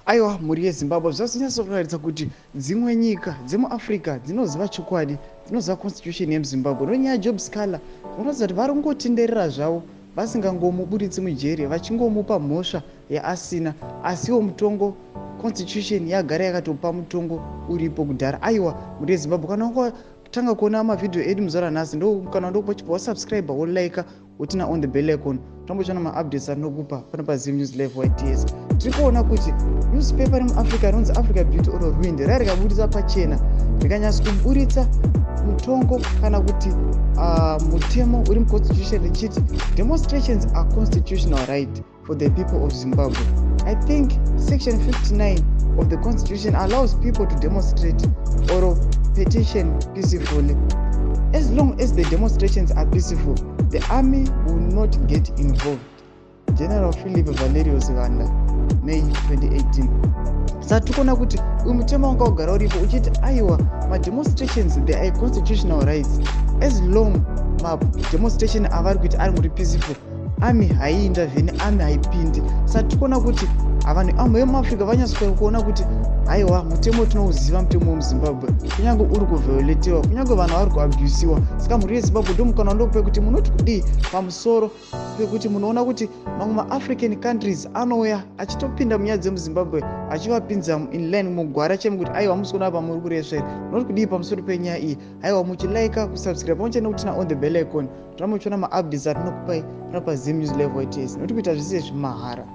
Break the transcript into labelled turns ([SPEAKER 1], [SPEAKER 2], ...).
[SPEAKER 1] Aiwa, mhuri yeZimbabwe, zvazonyatsokuratidza kuti dzimwe nyika dzemuAfrica dzinoziva chokwadi, dzinoziva constitution yemuZimbabwe. Nonyaya Job Sikhala, unoratidza kuti vari kungotenderera zvavo vasingangomuburitsi mujeri, vachingomupa mhosva yaasina, asiwo mutongo, constitution yagara yakatopa mutongo uripo kudhara. Aiwa, mhuri yeZimbabwe, kana wangatanga kuona mavhidhiyo edu muzuva ranhasi, ndo kana ndokupa wasubscribe, wolike, woturn on the bell icon, tambochiona maupdates atinokupa pano paZim News Live YTS. Tiri kuona kuti newspaper remuAfrica rinonzi Africa Beauty or Ruined rai rikaburitsa pachena, rikanyatsa kuburitsa mutongo kana kuti mutemo uri muconstitution, richiti demonstrations are constitutional right for the people of Zimbabwe. I think section 59 of the constitution allows people to demonstrate or petition peacefully. As long as the demonstrations are peaceful, the army will not get involved. General Philip Valerio Sibanda, May 2018. Saka tikuona kuti uyu mutemo wanga ugara uripo uchiti aiwa, mademonstrations, they are constitutional rights. As long mademonstration avari kuita ari muri peaceful, army haiintervene, army haipindi. Saka tikuona kuti vanhu vemuAfrica vanyatsokuona kuona kuti haiwa, mutemo tinouziva, mutemo wemuZimbabwe, kunyange uri kuvhioletiwa, kunyange vanhu vari kuabusiwa. Saka mhuri yeZimbabwe, ndomukana ndokupe kuti munoti kudii pamusoro pekuti munoona kuti mamwe maAfrican countries anouya achitopinda munyaya dzemuZimbabwe, achivapinza inline, mugwara chemi, kuti aiwa, musi kuona pamuri kuresvera. Munoti kudii pamusoro penyaya iyi? Haiwa, muchilike, kusubscribe pamwe chete nekuturn on the bell icon, toramba muchiona maupdates atinokupai pano paZim News Live YTS, nokuti kuita zvese zvimahara.